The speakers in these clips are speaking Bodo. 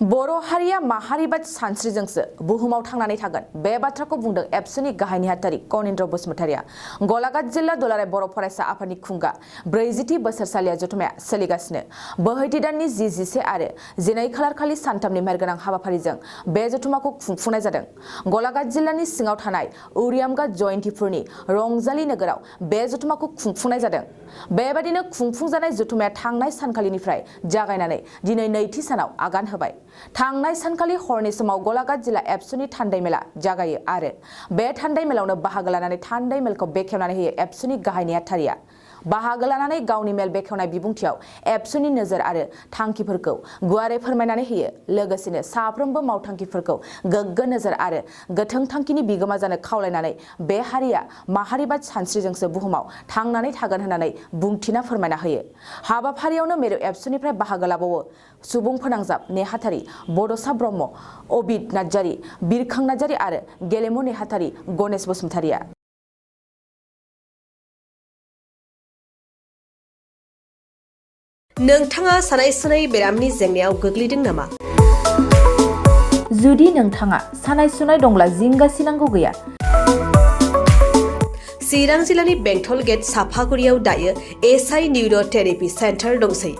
बर' हारिया माहारिबाद सानस्रिजोंसो बुहुमाव थांनानै थागोन बे बाथ्राखौ बुंदों एबसुनि गाहाय नेहाथारि कनिन्द्र बसुमतारिया। गलाघाट जिल्ला दुलाराय बर' फरायसा आफादनि खुंगा 40थि बोसोरसालिया जथुमाया सोलिगासिनो। बोहैथि दाननि 10, 11 आरो 12 खालार खालि सानथामनि मेहेरगोनां हाबाफारिजों बे जथुमाखौ खुंफुंनाय जादों। गलाघाट जिल्लानि सिङाव थानाय उरियामगा जयन्तीपुरनि रंजाली नोगोराव बे जथुमाखौ खुंफुंनाय जादों। बेबादिनो खुंफुंजानाय जथुमाया थांनाय सानखालिनिफ्राय जागायनानै दिनै नैथि सानाव आगान होबाय। थांनाय सानखालि हरनि समाव गलाघाट जिल्ला एबसुनि थान्दै मेला जागायो आरो बे थान्दै मेलावनो बाहागो लानानै थान्दै मेलखौ बेखेवनानै होयो एबसुनि गाहाय नेहाथारिया। बाहागो लानानै गावनि मेल बेखेवनाय बिबुंथियाव एबसुनि नोजोर आरो थांखिफोरखौ गुवारै फोरमायनानै होयो। लोगोसेनो साफ्रोमबो मावथांखिफोरखौ गोग्गो नोजोर आरो गोथों थांखिनि बिगोमा जानो खावलायनानै बे हारिया माहारिबाद सानस्रिजोंसो बुहुमाव थांनानै थागोन होननानै बुंथिना फोरमायना होयो। हाबाफारियावनो मिरु एबसुनिफ्राय बाहागो लाबावो सुबुं फोनांजाब नेहाथारि बड'सा ब्रह्म अबिद नार्जारि, बिरखां नार्जारि आरो गेलेमु नेहाथारि गणेश बसुमतारिया। नोंथाङा सानाय सुनाय बेरामनि जेंनायाव गोग्लैदों नामा? जुदि नोंथाङा सानाय सुनाय दंब्ला जिंगासिनांगौ गैया। चिरां जिल्लानि बेंटल गेट साफागुरियाव दायो एसआइ निउर' थेरापि सेन्टार दंसै।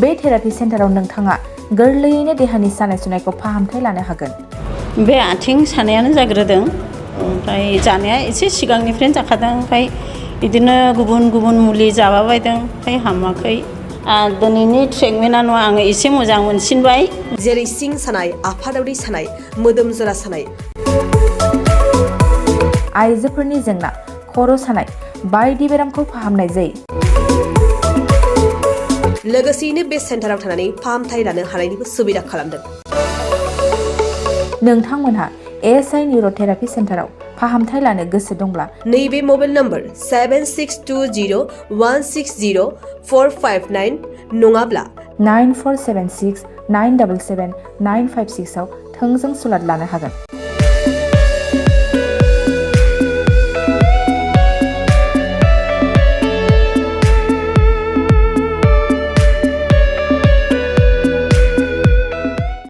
बे थेरापि सेन्टाराव नोंथाङा गोरलैयैनो देहानि सानाय सुनायखौ फाहामथाय लानो हागोन। बे आथिं सानायानो जाग्रोदों, ओमफ्राय जानाया एसे सिगांनिफ्रायनो जाखादों, ओमफ्राय बिदिनो गुबुन गुबुन मुलि जाबाबायदों, ओमफ्राय हामाखै। दिनैनि ट्रिटमेन्टआ नङा, आङो एसे मोजां मोनसिनबाय। जेरै सिं सानाय, आफादावरि सानाय, मोदोम जरा सानाय, आइजोफोरनि जेंना, खर' सानाय बायदि बेरामखौ फाहामनाय जायो। लोगोसेयैनो बे सेन्टाराव थानानै फाहामथाय लानो हानायनिबो सुबिदा खालामदों। नोंथांमोनहा एसआइ निउर' थेरापि सेन्टाराव फाहामथाय लानो गोसो दंब्ला नैबे मबाइल नम्बर 7620160459 नङाब्ला 9476977956 आव थोंजों सुलाद लानो हागोन।